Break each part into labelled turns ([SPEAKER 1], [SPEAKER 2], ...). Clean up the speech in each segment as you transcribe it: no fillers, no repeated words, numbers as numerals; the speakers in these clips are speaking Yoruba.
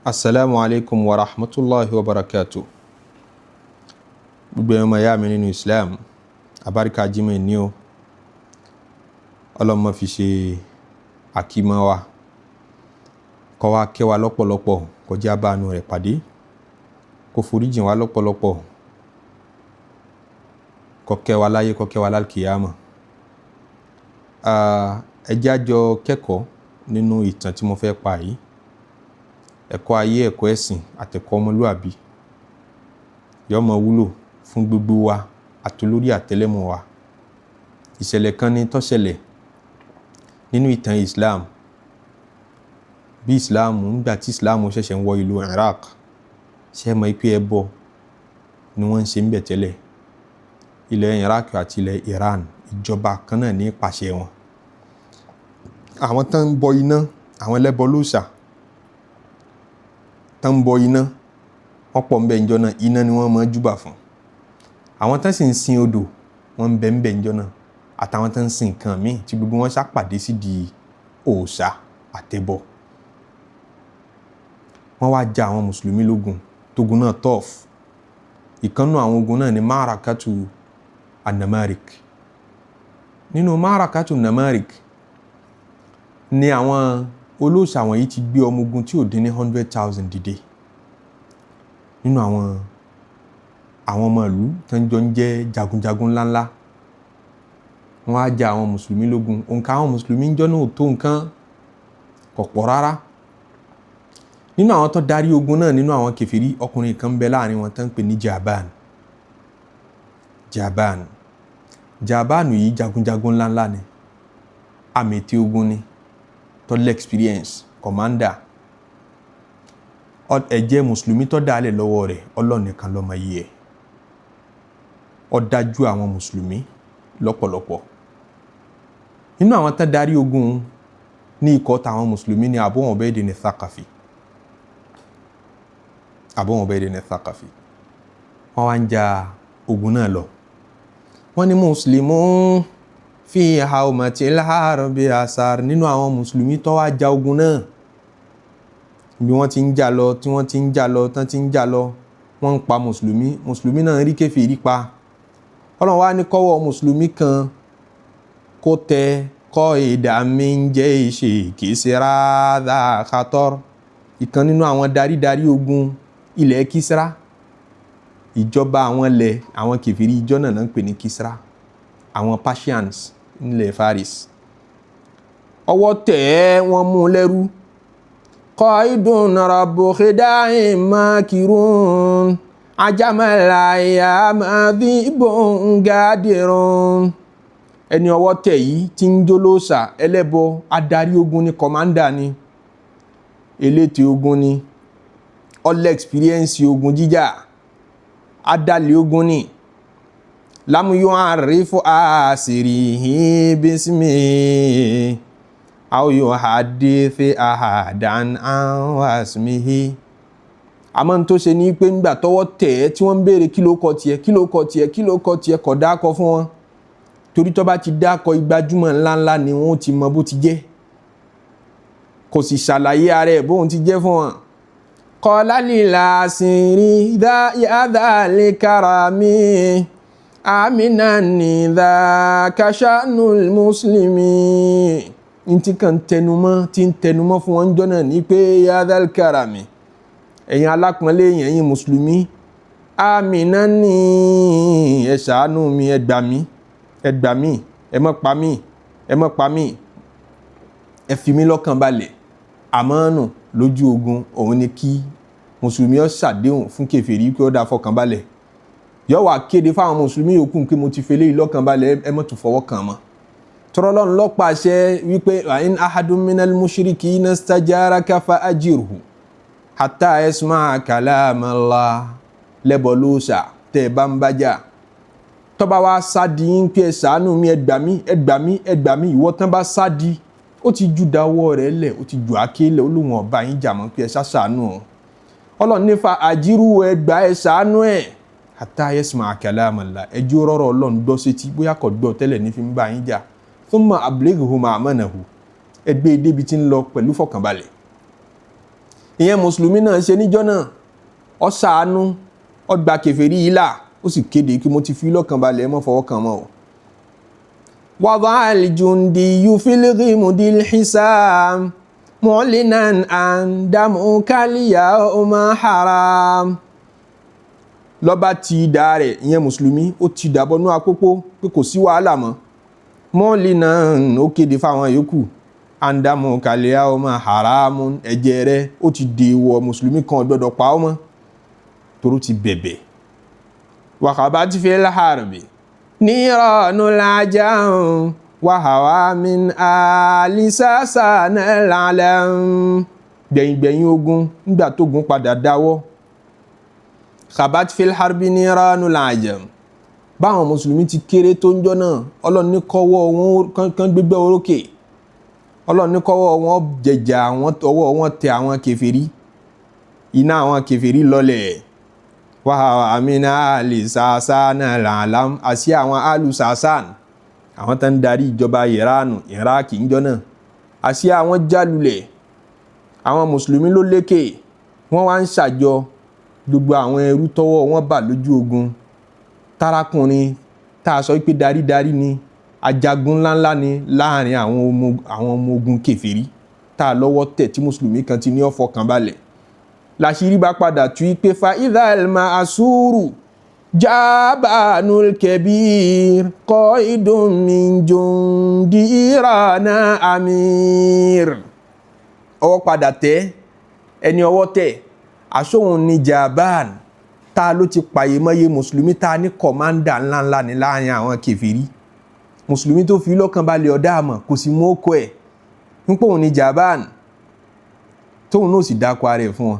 [SPEAKER 1] Asalaamu alaykum wa rahmatulahi wa barakatu. Gbogbo ẹ̀yọ́ maya mi nínú Islam, abáríkà jimá ní o. Ọlọ́mọ fi ṣe àkímọ́ wa, kó wá kẹ́ wa lọ́pọ̀lọpọ̀, kó jẹ́ abánu rẹ̀ pàdé, kó foríjìn wa lọ́pọ̀lọpọ̀, kó kẹ́ wa láyé, kó kẹ́ wa lálùkìyámà. Ẹ jẹ́ á jọ kẹ́kọ̀ọ́ nínú ìtàn tí mo fẹ́ pa yìí. Ẹ̀kọ́ ayé, ẹ̀kọ́ ẹ̀sìn àtẹ̀kọ́ ọmọlúàbí yóò máa wúlò fún gbogbo wa àtolórí àtẹlẹ́mù wa. Ìṣẹ̀lẹ̀ kan ni tó ṣẹlẹ̀ nínú ìtàn Islam. Bí Islam, nígbà tí Islam ṣẹ̀ṣẹ̀ ń wọ ìlú Iraq, ṣé ẹ mọ̀ pé ẹbọ ni wọ́n ń ṣe ń bẹ̀ tẹ́lẹ̀. Ilẹ̀ Iraq àti ilẹ̀ Iran, ìjọba kan náà ní pàṣẹ wọn. Àwọn tó ń bọ iná, àwọn ẹlẹ́bọ lóòṣà tó ń bọ iná, wọ́n pọ̀ ńbẹ̀ ńjọ́ náà, iná ni wọ́n máa ń júbà fún. Àwọn tó sì ń sin odò, wọ́n ń bẹ ńbẹ̀ ńjọ́ náà, àtàwọn tó ń sin nǹkan míì tí gbogbo wọn ṣàpàdé sí di òòṣà àtẹbọ. Wọ́n wá ja àwọn mùsùlùmí lógun, tógun náà tough. Ìkan nínú àwọn ogun náà ni Maarakatu Anamarik. Nínú Maarakatu Namarik ni àwọn olóòṣà wọ̀nyí ti gbé ọmọ ogun tí ò dín ní 100,000 dìde nínú àwọn ọmọ ìlú tó ń jọ ń jẹ́ jagunjagun ńláńlá. Wọ́n á ja àwọn mùsùlùmí lógun. Òǹkà àwọn mùsùlùmí ń jọ́ náà ò tó nǹkan, kò pọ̀ rárá. Nínú àwọn tó darí ogun náà, nínú àwọn kèfèrí, ọkùnrin kan ń bẹ láàrin wọn tó ń pè ní Jaban. Jaban. Jaban yìí jagunjagun ńláńlá ni, àmì ogun ni, tó lé experience, commander. Ẹ̀jẹ̀ mùsùlùmí tó dálẹ̀ lọ́wọ́ rẹ̀, Ọlọ́run nìkan ló mọ iye ẹ̀. Ó dájú àwọn mùsùlùmí lọ́pọ̀lọpọ̀. Nínú àwọn tó darí ogun ní ikọ̀ tàwọn mùsùlùmí ni Abu Ubaid ní Thaqafi. Abu Ubaid ní Thaqafi. Wọ́n wá ń ja ogun náà lọ. Wọ́n ní mùsùlùmí fi haumatil harbi asar. Nínú àwọn mùsùlùmí tó wá ja ogun náà, bí wọ́n ti ń jà lọ, tí wọ́n ti ń jà lọ, tán ti ń jà lọ, wọ́n ń pa mùsùlùmí, mùsùlùmí náà rí kèfèrí pa. Ọlọ́run wá ní kọ́wọ́ mùsùlùmí kan kó tẹ kọ́ ìdá mi ń jẹ́ ìṣe Kisra dha khatar. Ìkan nínú àwọn darídarí ogun ilẹ̀ Kisra, ìjọba àwọn ilẹ̀ àwọn kèfèrí ìjọ náà ń pè ní Kisra, àwọn Persians nílẹ̀ Faris. Ọwọ́ tẹ̀ ẹ́, wọ́n mú un lẹ́rú. Qaidun rabbu khida'in makirun ajamalaya madhibun gadirun. Ẹni ọwọ́ tẹ̀ yìí tí ń jólóòṣà ẹlẹ́bọ, adarí ogun ni, commander ni, elétò ogun ni, all experience ogun jíjà, adalẹ̀ ogun ni. Lam yu'arrifu asirihi bismi aw yuhaddith ahadan an wasmihi. Àmọ́ n tó ṣe ní pé ńgbà tọwọ́ tẹ̀ ẹ́, tí wọ́n ń béèrè kí ló kọ tiẹ̀, kí ló kọ tiẹ̀, kí ló kọ tiẹ̀, kò dákọ fún wọn, torí tó bá ti dákọ igbájúmọ̀ ńláńlá ni wọ́n ti mọ bó ti jẹ́. Kò sì ṣàlàyé ara ẹ̀ bóun ti jẹ́ fún wọn. Qala lil asiri ya dhal karami aminani dhaka sha'nul muslimi. N tí kàn tẹnumọ́, tí ń tẹnumọ́ fún wọn jọ́ náà ní pé ya dhal karami, ẹ̀yin alápọ̀nlé, ẹ̀yin mùsùlùmí, aminani, ẹ ṣàánú mi, ẹ gbà mí, ẹ gbà mí, ẹ má pa mí, ẹ má pa mí, ẹ fi mí lọ́kàn balẹ̀. Àmọ́nù lójú ogun òun ni kí mùsùlùmí ó ṣàdéhùn fún kèfèrí pé ó dá fọkàn balẹ̀. Yóò wá kéde fáwọn mùsùlùmí yòókù pé mo ti fi eléyìí lọ́kàn balẹ̀, ẹ má tún fọwọ́ kàn mọ́. Tọ́rọ́lọ́run ló pàṣẹ wípé in ahadun minal mushrikina stajaraka fa ajirhu hatta yasma'a kalamallah. Lẹ́bọ̀ lóòṣà tẹ́ ẹ bá ń bájà, tọ́ba wa sádi yín pé ẹ ṣàánú mi, ẹ gbà mí, ẹ gbà mí, ẹ gbà mí, ìwọ tán bá sádi, ó ti ju dáwọ́ rẹ̀ lẹ̀, ó ti ju àáké lẹ̀, ó lóun ọba yín jà mọ́ pé ẹ ṣàṣàánú o. Ọlọ́run nífa àjírú, ẹ gbà, ẹ ṣàánú ẹ̀, hatta yasma'a kalamallah, ẹjọ́ rọrọ̀ Ọlọ́run gbọ́ sétí, bóyá kò gbọ́ tẹ́lẹ̀ ní fi ń bá yín jà. Thumma ablighu ma'manahu, ẹ gbé e débi tí ń lọ pẹ̀lú fọkànbalẹ̀. Ìyẹn mùsùlùmí náà ṣe níjọ́ náà, ó ṣàánú, ó gba kèfèrí yìí là, ó sì kéde kí mo ti fi lọ́kàn balẹ̀, ẹ má fọwọ́ kàn mọ́ o. Wàdà al-jundiyu fil ghimdil hisam mu'linan an damuka al-yawma haram. Lọ́ba ti idà rẹ̀, ìyẹn mùsùlùmí, ó ti dàbọnú àpòpọ̀ pé kò sí wàhálà mọ́. Mu'linan, ó kéde fáwọn yòókù, an damuka al-yawma haram, ẹ̀jẹ̀ rẹ̀ ó ti dèèwọ̀, mùsùlùmí kan ò gbọ́dọ̀ pa ọ́ mọ́, toró ti bẹ̀bẹ̀. Wàkàbá ti fi harbi nírọ̀nù làjà wàhàwà min àlìsàsà náà lálẹ́. Gbẹ̀yìngbẹ̀yìn ogun, nígbà tógun padà dáwọ́, khabat fil harbi nírọ̀nù làjà, báwọn mùsùlùmí ti kéré tó ń jọ́ náà, Ọlọ́run ní kọ́wọ́ wọn kan gbégbé orókè, Ọlọ́run ní kọ́wọ́ wọn jẹjà, àwọn ọwọ́ wọn tẹ àwọn kèfèrí, iná àwọn kèfèrí lọlẹ̀. Wàhálà amina alisasana làlám, àti àwọn alusasan, àwọn tó ń darí ìjọba Ìránù, Iraki ńjọ́ náà, àti àwọn jálulẹ̀, àwọn mùsùlùmí ló lékè. Wọ́n wá ń ṣàjọ gbogbo àwọn ẹrú tọ́wọ́ wọn bà lójú ogun. Tarakùnrin tá a sọ pé darídarí ni, ajagun ńláńlá ni láàrin àwọn ọmọ ogun kèfèrí tá a lọ́wọ́ tẹ̀, tí mùsùlùmí kan ti ní ọ̀fọ̀ kan balẹ̀, làṣírí bá padà tú pé fa idhalma asúrù jábàánul kẹbíir kọ́ ìdùnmíjòndì ìrànà amir. Ọwọ́ padà tẹ̀ ẹni ọwọ́ tẹ̀, àsóhun ni Jaban tá ló ti pààyè mọ́yé mùsùlùmí, tá ní kọ̀mándà ńláńlá ní láàrin àwọn kèfèrí. Mùsùlùmí tó fi lọ́kàn balẹ̀ ọ̀dá àmọ̀ kò sì mú ókó ẹ̀ ń pòun ní Jaban, tóun náà sì dákọ ara ẹ̀ fún wọn.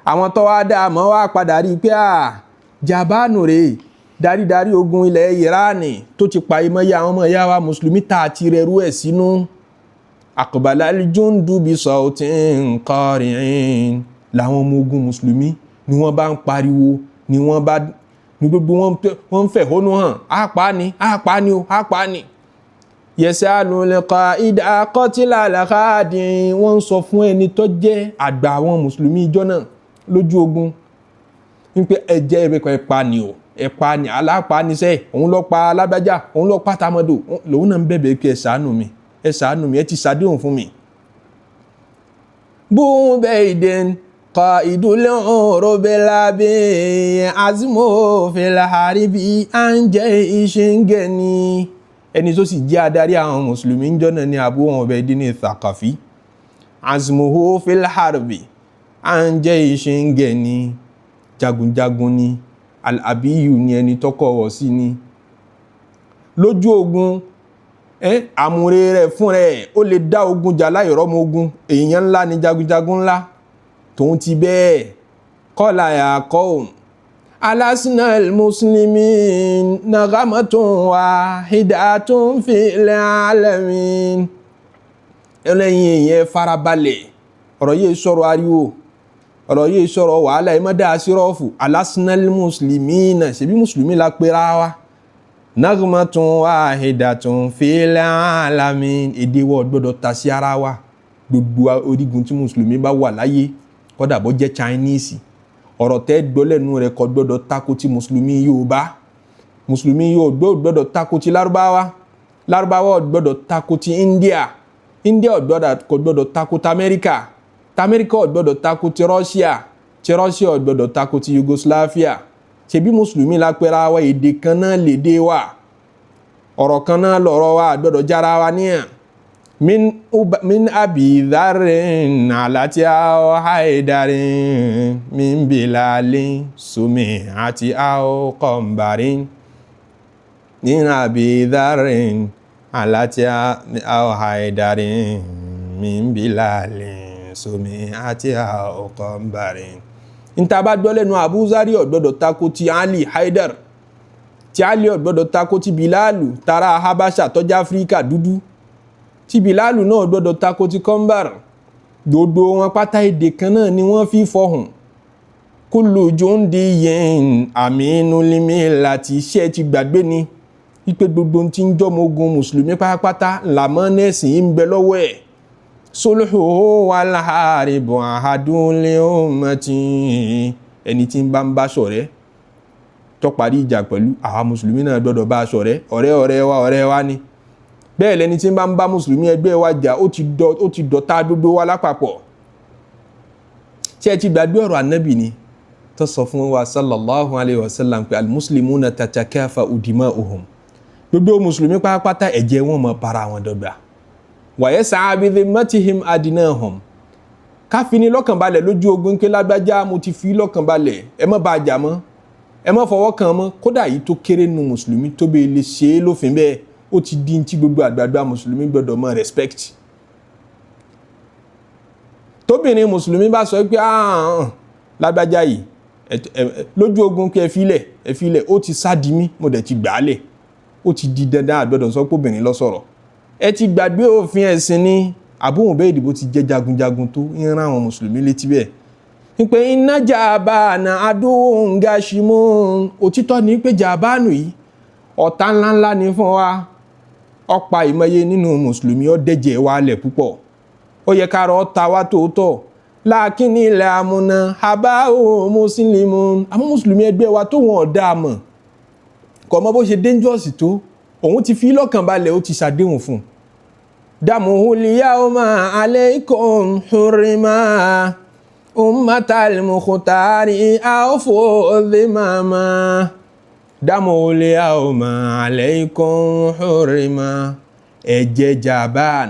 [SPEAKER 1] Àwọn tó wá dá àmọ́ wá padà rí i pé à Jabanu rèé, darídarí ogun ilẹ̀ Ìránì tó ti pààyè mọ́yé àwọn ọmọ ìyá wa mùsùlùmí tá a ti rẹrú ẹ̀ sínú. Aqbala al-jundu bi sawtin qari'in, làwọn ọmọ ogun mùsùlùmí ni wọ́n bá ń pariwo, ni wọ́n bá ní gbogbo wọn ń fẹ̀hónú hàn, àpá ni, àpá ni o, àpá ni. Yasalu al-qa'ida qatila al-khadi, wọ́n ń sọ fún ẹni tó jẹ́ àgbà àwọn mùsùlùmí ìjọ náà lójú ogun wípé ẹ̀jẹ̀ ẹ̀rẹ́kọ̀ ẹ̀pa ni o, ẹ̀pa ni, alápa ni sẹ́, òun ló pa alágbájá, òun ló pa tamọ́dò, lòun náà ń bẹ̀bẹ̀ pé ẹ ṣàánú mi, ẹ ṣàánú mi, ẹ ti ṣàdéhùn fún mi. Bubaydin qaidul urubilabi azmu fil haribi anje ishingeni. Ẹni tó sì jẹ́ adarí àwọn mùsùlùmí ń jọ́nà ní Abu Ubaydin Thaqafi, azmuhu fil harbi anje ishingeni, jagunjagun ni, al-abiyu ni, ẹni tọkọ wọ̀ sí ni lójú ogun. Àmúre rẹ̀ fún rẹ̀, ó lè dá ogun jà láì rọ́mọ ogun, èèyàn ńlá ni, jagunjagun ńlá. Tòun ti bẹ́ẹ̀, qala ya qawm alasna al-muslimin naghamatun wahidatun fil alamin. Ẹlẹ́yin èèyàn, farabalẹ̀, ọ̀rọ̀ yìí sọ̀rọ̀ ariwo, ọ̀rọ̀ yìí sọ̀rọ̀ wàhálà, ẹ má dá a sí rọ́ọ̀fù. Alasna al-muslimina, ṣebí mùsùlùmí la pera wa, nagmatun wahidatun fil alamin, èdè wọ́n gbọ́dọ̀ ta sí ara wa. Gbogbo orígun tí mùsùlùmí bá wà láyé, kódà bó jẹ́ Chinese, ọ̀rọ̀ tẹ́ gbọ́ lẹ́nu rẹ̀ kò gbọ́dọ̀ tako ti mùsùlùmí Yorùbá, mùsùlùmí Yorùbá ò gbọ́dọ̀ tako ti Lárúbáwá, Lárúbáwá ò gbọ́dọ̀ tako ti India, India ò gbọ́dọ̀ tako ti Amẹ́ríkà, ti Amẹ́ríkà ò gbọ́dọ̀ tako ti Russia, ti Russia ò gbọ́dọ̀ tako ti Yugoslavia. Ṣebí mùsùlùmí la pera wa, èdè kan náà lédè wa, ọ̀rọ̀ kan náà lọ̀rọ̀ wa, gbọ́dọ̀ jára wa níyàn. Min abi dharin alati aw haidarin min bilalin sumi àti aw qambarin, min abi dharin alati aw haidarin min bilalin sumi àti aw qambarin. Níta bá gbọ́ lẹ́nu Abu Zari ò gbọ́dọ̀ tako ti Ali Haidar, ti Ali ò gbọ́dọ̀ tako ti Bilalu tara Habasha tọ́jà Áfíríkà dúdú, tí Bilalu náà gbọ́dọ̀ tako ti Kọ́mbàr. Gbogbo wọn pátá, èdè kan náà ni wọ́n fi fọhùn. Kullu jundiyyin aminu limillati, iṣẹ́ ti gbàgbé ni wípé gbogbo tí ń jọmọ ogun mùsùlùmí pátápátá làmọ́ nẹ́ẹ̀sì ń bẹ lọ́wọ́ ẹ̀. Sulhu wal haribu ahadun li ummati. Ẹni tí ń bá ń bá ṣọ̀rẹ́ tó parí ìjà pẹ̀lú àwa mùsùlùmí náà gbọ́dọ̀ bá a ṣọ̀rẹ́, ọ̀rẹ́ ọ̀rẹ́ wa ọ̀rẹ́ wa ni. Bẹ́ẹ̀ lẹni tí ń bá ń bá mùsùlùmí ẹgbẹ́ wa jà, ó ti dọ̀tá gbogbo wa lápapọ̀. Tí ẹ ti gbàgbé ọ̀rọ̀ ànábì ni tó sọ fún wa sallallahu alayhi wa sallam pé al-muslimuna tatakafa'u dima'uhum, gbogbo mùsùlùmí pátápátá ẹ̀jẹ̀ wọn mọ̀ para wọn dọ́gba. Wa yas'a bi dhimmatihim adnahum, káfíní lọ́kànbalẹ̀ lójú ogun ké lágbájá mo ti fi lọ́kànbalẹ̀, ẹ má bá a jà mọ́, ẹ má fọwọ́ kàn mọ́. Kódà yìí tó kéré nu mùsùlùmí tó bẹ́ẹ̀ lè ṣe é lófin bẹ́ẹ̀, ó ti di ti gbogbo àgbààgbà mùsùlùmí gbọdọ̀ mọ́ respect. Tóbìnrin mùsùlùmí bá sọ pé lágbájá yìí lójú ogun pé ẹ filẹ̀, ẹ filẹ̀, ó ti sádi mí, mo dẹ̀ ti gbà á lẹ̀, ó ti di dandan, àgbọ̀dọ̀ sọ pé obìnrin ló sọ̀rọ̀. Ẹ ti gbàgbé òfin ẹ̀sìn ni. Abu Ubaid bó ti jẹ́ jagunjagun tó ń rán àwọn mùsùlùmí létí bẹ́ẹ̀ wípé iná jàbáàna adóhùn gashimu, òtítọ́ ni pé jàbáànù yìí ọ̀tá ńláńlá ni fún wa, ọ̀pá ìmọye nínú mùsùlùmí, ó dẹ̀jẹ̀ wa lẹ̀ púpọ̀, ó yẹ ká rọ̀ ta wá tòótọ́. Láàkínní ilẹ̀ amúná àbá mùsùlùmí, àmọ́ mùsùlùmí ẹgbẹ́ wa tó wọn ọ̀dà mọ̀ kò mọ bó ṣe dangerous tó, òun ti fi lọ́kàn balẹ̀, ó ti ṣàdéhùn fún un. Damuhu liyawma alaykum hurima ummatal mukhtari awfu dhimama. Damuhu liyawma alaykum hurima, ẹ̀jẹ̀ Jaban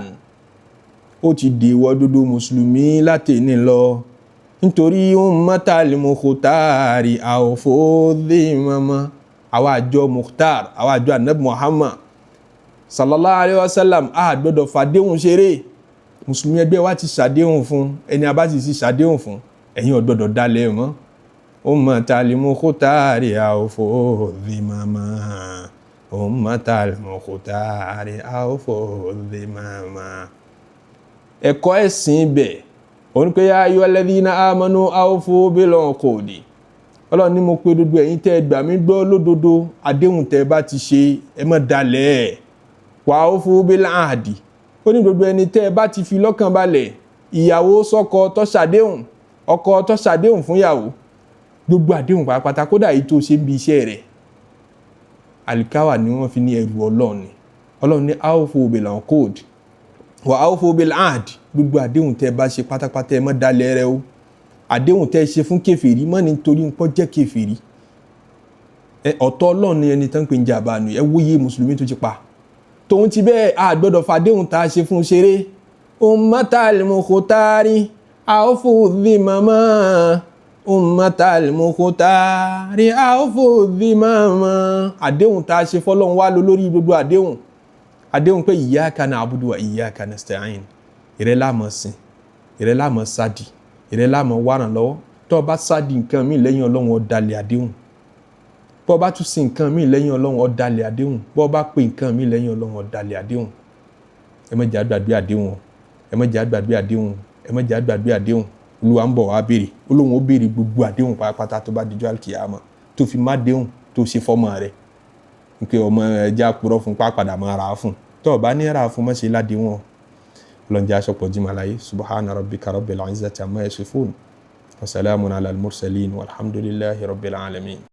[SPEAKER 1] ó ti dèwọ̀ dodo mùsùlùmí láti ní lọ, nítorí ummatal mukhtari awfu dhimama, àwa àjọ Mukhtar, àwa àjọ anabi Muhammad sallallahu alayhi wa sallam, a gbọ́dọ̀ fàdéhùn ṣeré. Mùsùlùmí ẹgbẹ́ wa ti ṣàdéhùn fún ẹni a bá sì ṣàdéhùn fún, ẹ̀yin ò gbọ́dọ̀ dalẹ̀ mọ́. Ummatal mukhtari awfu dhimama, ummatal mukhtari awfu dhimama. Ẹ̀kọ́ ẹ̀sìn ibẹ̀ òun pé ya ayyuhal ladhina amanu awfu bil uqudi, Ọlọ́run ní mo pe gbogbo ẹ̀yin tẹ́ ẹ gbà mí gbọ́ lódodo, àdéhùn tẹ́ ẹ bá ti ṣe ẹ má dalẹ̀ ẹ̀. Wa awfu bil ahdi, ó ní gbogbo ẹni tẹ́ ẹ bá ti fi lọ́kàn balẹ̀, ìyàwó sọ́kọ tó ṣàdéhùn, ọkọ tó ṣàdéhùn fún ìyàwó, gbogbo àdéhùn pàápàá kódà èyí tó ṣe ń bi iṣẹ́ rẹ̀, àlìkáwà ni wọ́n fi ní ẹrù Ọlọ́run ni. Ọlọ́run ní awfu bil uqud wa awfu bil ahd, gbogbo àdéhùn tẹ́ ẹ bá ṣe pátápátá ẹ má dalẹ̀ rẹ̀ o. Àdéhùn tẹ́ ẹ ṣe fún kèfèrí mọ́ nítorí nǹkan jẹ́ kèfèrí, ọ̀tọ̀ Ọlọ́run ni ẹni tán pé ń jàmbá nù. Ẹ wòye mùsùlùmí tó ti pa tòun ti bẹ́ẹ̀, a gbọ́dọ̀ fàdéhùn tá a ṣe fún ṣeré. Ummatal mukhtari awfu dhimama, ummatal mukhtari awfu dhimama, àdéhùn tá a ṣe fọlọ́run wá lọ lórí gbogbo àdéhùn. Àdéhùn pé iyyaka na'budu wa iyyaka nasta'in, ìrẹ́ la máa sìn, ìrẹ́ la máa sádi, ìrẹ́ la máa wá ràn lọ́wọ́. Tó o bá sádi nǹkan míì lẹ́yìn Ọlọ́run, ó dalẹ̀ àdéhùn. Bó o bá tún sin nǹkan míì lẹ́yìn Ọlọ́run, ó dalẹ̀ àdéhùn. Bó o bá pe nǹkan míì lẹ́yìn Ọlọ́run, ó dalẹ̀ àdéhùn. Ẹ má jẹ́ á gbàgbé àdéhùn o, ẹ má jẹ́ á gbàgbé àdéhùn, ẹ má jẹ́ á gbàgbé àdéhùn. Olúwa ń bọ̀ wá béèrè, Olóhun ó béèrè gbogbo àdéhùn pátápátá tó bá dijọ́ àlùkìyámà, tó fi má déhùn tó ṣe fọ́mọ rẹ̀ nke ọmọ ẹja purọ́ fún pápádà máa rà á fún. Tó o bá ní rà á fún, má ṣe ládéhùn o. Ọlọ́njẹ́ aṣọ́pọ̀ jimá láyé. Subhana rabbika rabbil izzati amma yasifun wa salamun ala al-mursalin walhamdulillahi rabbil alamin.